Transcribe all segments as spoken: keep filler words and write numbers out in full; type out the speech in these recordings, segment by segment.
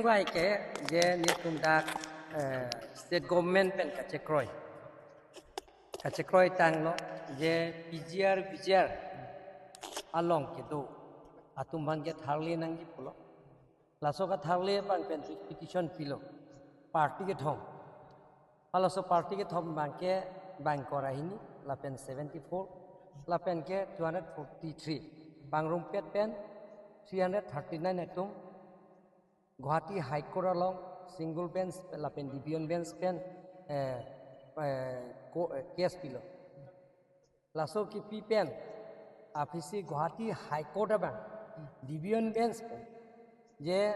Kroi ke je netum dak eh, state government pen kachekroi. Kachekroi tanglo je P G R, V G R along kedo atum aphan ke tharle nangji pulo. Laso katharle abang pen petition pilo party kethom. Halaso party kethom abang ke bangkora hini, lapen seventy-four, lapen ke two hundred forty-three. Bang rumpet pen three hundred thirty-nine atum Guwahati High Court along single bench lapen division bench pen eh, eh, ko- eh, case pilo. Laso kipi pen aphisi Guwahati High Court abang division bench pen je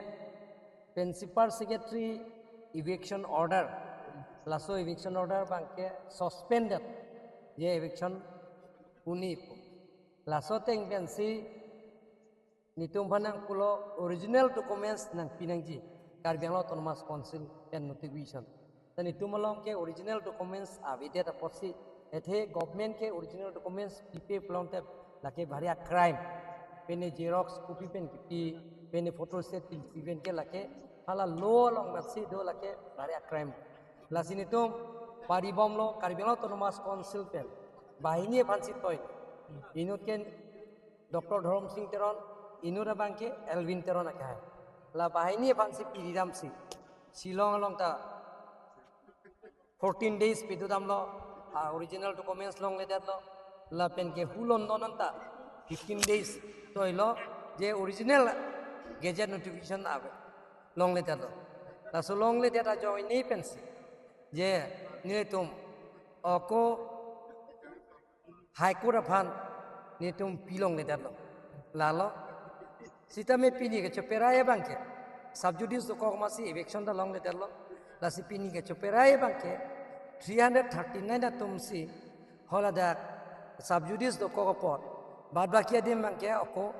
principal secretary eviction order, laso eviction order abang ke suspended, je eviction puni pu. Laso ateng pensi netum aphan nangpulo original documents nangpi nangji Karbi Anglong Autonomous Council pen notification. Ta netum along ke original documents avedet apotsi, athe government ke original documents pipe pulote lake bhari a crime. Pine xerox copy pen kipi, pine photostat pen kipi pen ke lake hala law along matsi do, lake bhari a crime. Lasi netum paribomlo Karbi Anglong Autonomous Council pen banghini aphansi toi. Inut ke Doctor Dhorom Sing Teron, inut abang ke Elwin Teron akhai. La banghini aphansi piri damsi Shillong along ta fourteen days pidun damlo, a original documents longledetlo. Lapen ke hu London anta fifteen days toilo, je original gazette notification ave, longledetlo. Laso longledet ajoine pensi je netum ako High Court aphan netum pi longledetlo. Lalo sitame pini kacheperai abang ke sub judice dokok amatsi eviction ta longledetlo. Lasi pini kacheperai abang ke three hundred thirty-nine atumsi haladak sub judice dokok apot, bad baki adim abang ke ako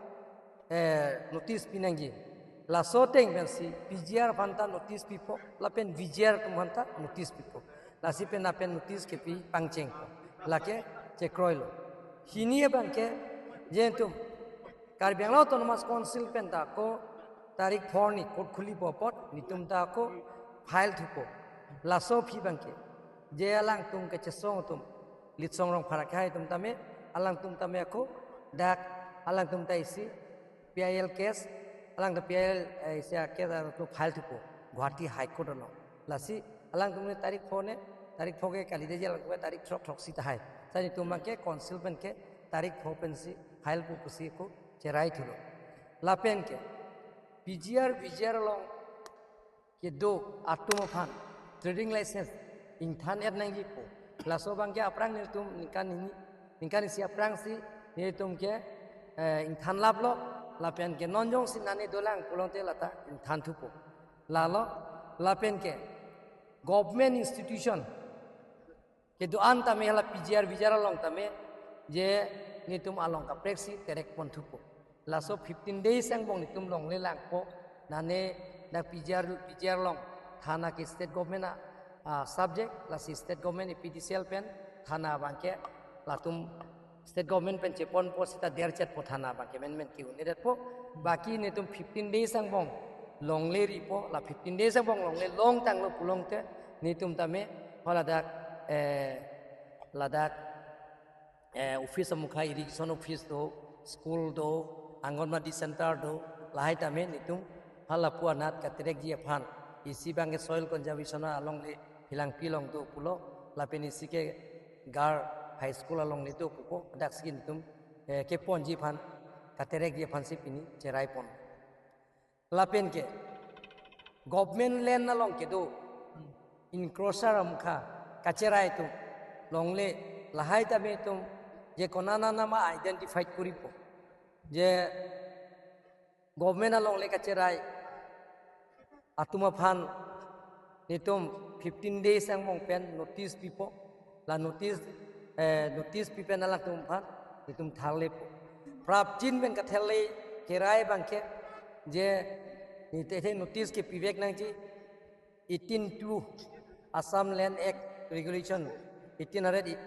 eh, notice pi nangji. Laso ateng pensi P G R aphan ta notice pipo, lapen V G R atum aphan ta notice pipo. Lasi pen lapen notice kepi pangchengpo. Lake chekroilo. Hini abang ke je netum Karbi Anglong Autonomous Council pen ta ako tarik four ni court khulipo apot netum ta ako file thupo. Laso aphi abang ke je alangtum kachesong atum, Litsong Rongphar akhai atum tame, alangtum tame ako dak alangtum ta isi P I L case, alangtum P I L eh, isi a case alangtum file thupo Guwahati High Court along. Lasi alangtum ne tarik four ne, tarik four ke kalidetji, alangtum tarik throk throksi tahai. Sa netum abang ke council pen ke tarik four pensi file pu pusi ako cherai thulo. Lapen ke P G R, V G R along kedo atum aphan trading license ingthan-et nangjipo. Laso abang ke aphrang netum ningkan hini, ningkan isi aphrangsi netum ke eh, ingthan laplo, lapen ke non jongsi nane dolang pulote lata ingthan thupo. Lalo, lapen ke government institution kedo-an tame hala P G R V G R along tame je netum along kapreksi terek pon thupo. Laso fifteen days angbong netum longle langpo, nane dak P G R, P G R along thana ke state government a, a subject, lasi state government A P D C L pen thana abang ke latum state government pen cheponpo seta derchetpo, thana abang ke men men ke-un-edetpo. Baki netum fifteen days angbong longle ripo, la fifteen days angbong longle longtanglo pulote netum tame haladak eh, ladak eh, office amukha, irrigation office do, school do, Anganwadi center do, lahai tame netum halapu anat katerekji aphan, isi abang ke soil conservation alongle Hilangpi along do pulo, lapen isi ke Gar High School alongle do pupo, daksi netum eh, keponji aphan, katerekji aphansi pini cherai pon. Lapen ke government land along kedo encroacher amukha kacherai atum longle, lahai tame netum je konana nama identify koripo, je government alongle kacherai atum aphan netum fifteen days angbong pen notice pipo. La notice eh, notice pi pen alangtum aphan netum tharlepo. Prapjin pen katharle kerai abang ke je netum notice kepivek nangji eighteen two Assam Land Act Regulation eighteen hundred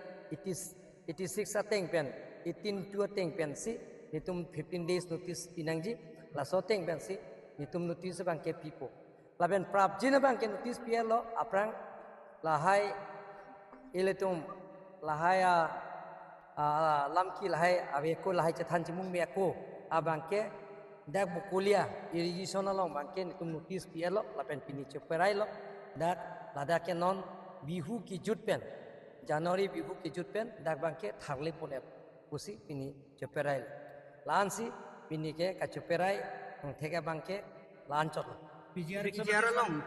eighty-six ateng pen, eighteen two ateng pensi netum fifteen days notice pi nangji. Laso ateng pensi netum notice abang ke pipo. Lapen prapjin abangke notice pi-etlo, aphrang lahai ilitum lahai a, a, lamki lahai ave ako, lahai chethan chimung me ako abangke dak Bokolia irrigation along abangke netum notice pi-etlo lapen pini cheperailo. Dak ladak ke non Bihu kejut pen, January Bihu kejut pen dak abangke tharle pon-et pusi pini cheperailo. La-ansi pini ke kacheperai angthek abangke la-an chotlo. P G R P G R along